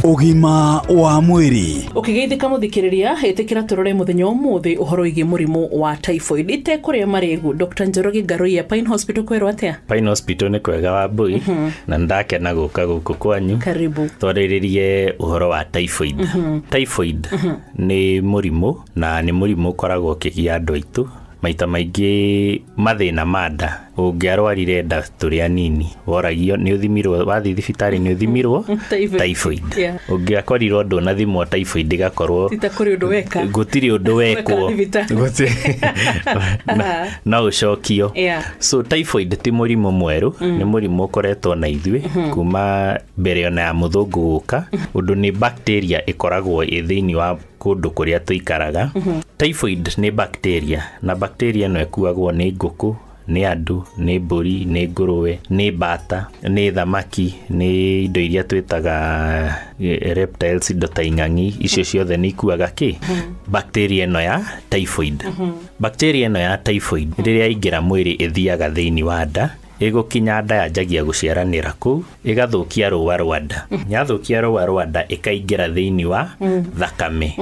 Ũgima wa mwĩrĩ. Ũkĩgeithĩka mũthikĩrĩria, ĩtĩkĩra tũrore mũthenya ũmũthĩ ũhoro wĩgiĩ mũrimũ wa typhoid. Itekũrĩa marĩgu, Dr. Njoroge Ngaruiya, Pine Hospital, kwĩrwo atĩa? Pine Hospital nĩ kwega, Wambui, na ndakena gũka gũkũ kwanyu. Karibu. Twarĩrĩrie ũhoro wa typhoid. Typhoid nĩ mũrimũ, na nĩ mũrimũ ũkoragwo ũkĩgia andũ aitũ maita maingĩ, mathĩna ma nda. Ũngĩarwarire nda tũrĩ anini, woragio nĩ ũthimirwo, wathiĩ thibitarĩ nĩ ũthimirwo Typhoid. typhoid. Ũngĩakorirwo ndũnathimwo typhoid, ĩgakorwo Ti ta kũrĩ ũndũ weka. Gũtirĩ ũndũ wekwo. Weka thibitarĩ. No ũcokio. So typhoid ti mũrimũ mwerũ, nĩ mũrimũ ũkoretwo na ithuĩ kuma mbere ona ya mũthũngũ gũka, ũndũ nĩ bacteria ĩkoragwo ĩ thĩinĩ wa kũndũ kũrĩa tũikaraga. Typhoid nĩ bacteria, na bacteria ĩno ĩkuagwo nĩ ngũkũ, nĩ andũ, nĩ mbũri, nĩ ngũrũwe, nĩ mbata, nĩ thamaki, nĩ indo iria twĩtaga reptiles, indo ta ing'ang'i, icio ciothe nĩ ikuaga kĩ bacteria ĩno ya typhoid. Bacteria ĩno ya typhoid rĩrĩa yaingĩra mwĩrĩ, ĩthiaga thĩinĩ wa nda. Ĩgũkinya nda, yanjagia gũciaranĩra kũu, ĩgathũkia rũa rwa nda. Yathũkia rũa rwa nda, ĩkaingĩra thĩinĩ wa thakame,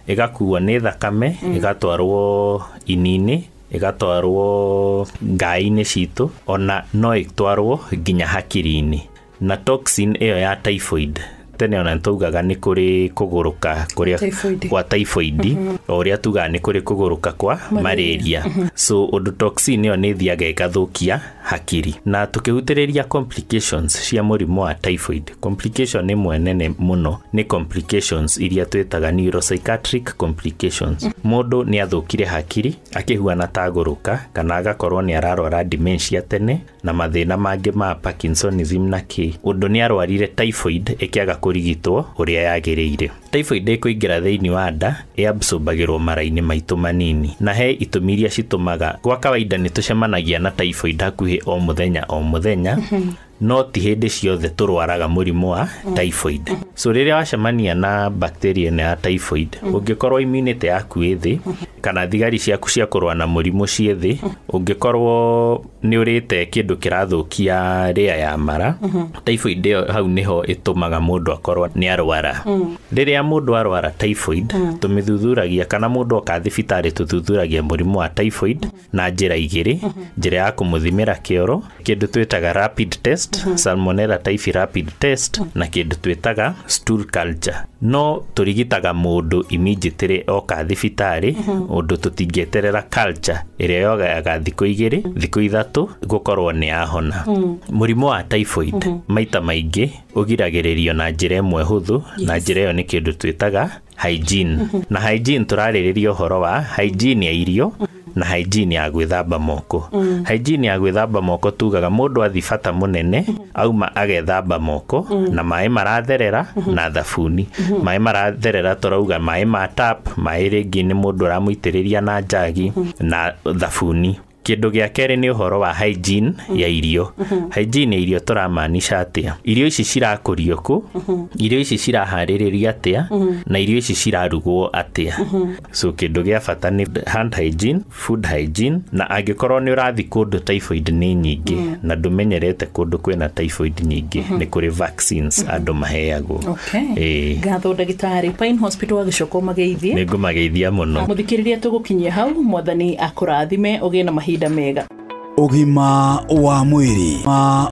ĩgakuo nĩ thakame, ĩgatwarwo ini-inĩ, ĩgatwarwo ngai-inĩ citũ, ona no ĩtwarwo nginya hakiri-inĩ. Na toxin ĩyo ya typhoid, tene ona nĩtwaugaga nĩ kũrĩ kũgũrũka kũrĩa Typhoid. kwa typhoid, o ũrĩa tugaga nĩ kũrĩ kũgũrũka kwa malaria. So ũndũ toxin ĩyo nĩ ĩthiaga ĩgathũkia hakiri. Na tũkĩhutĩrĩria complications cia mũrimũ wa typhoid, complication ĩmwe nene mũno nĩ complications iria twĩtaga neuropsychiatric complications. Mũndũ nĩ athũkire hakiri, akĩhuana ta agũrũka, kana agakorwo nĩ ararwara dementia tene na mathĩna mangĩ ma Parkinsonism na kĩ, ũndũ nĩ arwarire typhoid ĩkĩaga kũrigitwo ũrĩa yagĩrĩire. Typhoid ĩkũingĩra thĩinĩ wa nda, ĩabsorbagĩrwo mara-inĩ maitũ manini, na he itũmi iria citũmaga. Gwa kawaida nĩ tũcemanagia na typhoid hakuhĩ o mũthenya o mũthenya, no ti hĩndĩ ciothe tũrwaraga mũrimũ wa typhoid. So rĩrĩa wacemania na bacteria ĩno ya typhoid, ũngĩkorwo immunity yaku ĩ thĩ, kana thigari ciaku cia kũrũa na mũrimũ ciĩ thĩ, ũngĩkorwo nĩ ũrĩte kĩndũ kĩrathũkia rĩa ya mara, typhoid ĩyo hau nĩho ĩtũmaga mũndũ akorwo nĩ arwara. Rĩrĩa mũndũ arwara typhoid, tũmĩthuthuragia, kana mũndũ oka thibitarĩ, tũthuthuragia mũrimũ wa typhoid na njĩra igĩrĩ: njĩra ya kũmũthimĩra kĩoro, kĩndũ twĩtaga rapid test, Salmonella typhi rapid test, na kĩndũ twĩtaga stool culture. No tũrigitaga mũndũ immediately oka thibitarĩ, ũndũ tũtingĩeterera culture ĩrĩa yogaga thikũ 2, thikũ 3 gũkorwo nĩ yahona. Mũrimũ wa typhoid maita maingĩ ũgiragĩrĩrio na njĩra ĩmwe hũthũ, na njĩra ĩyo nĩ kĩndũ twĩtaga hygiene. Na hygiene, tũrarĩrĩria ũhoro wa hygiene ya irio na hygiene ya gwĩthamba moko. Hygiene ya gwĩthamba moko, tugaga mũndũ athi bata mũnene, auma agethamba moko na maĩ maratherera na thabuni. Maĩ maratherera, tũrauga maĩ ma tap, maĩ rĩngĩ nĩ mũndũ ũramũitĩrĩria na njagi, na thabuni. Kĩndũ gĩa kerĩ nĩ ũhoro wa hygiene ya irio. Hygiene ya irio tũramaanisha atĩa? Irio ici cirakũrio kũ, irio ici ciraharĩrĩrio atĩa, na irio ici cirarugwo atĩa? So kĩndũ gĩa bata nĩ hand hygiene, food hygiene. Na angĩkorwo nĩ ũrathiĩ kũndũ typhoid nĩ nyingĩ na ndũmenyerete kũndũ kwĩna typhoid nyingĩ, nĩ kũrĩ vaccines andũ maheagwo. Ĩĩ. Ngatho, ndagĩtarĩ. Pine Hospital, wagĩcoka ũmageithie. Nĩ ngũmageithia mũno. Mũthikĩrĩria, tũgũkinyia hau. Mwathani akũrathime, ũgĩe na mahinda mega. Ũgima wa mwĩrĩ.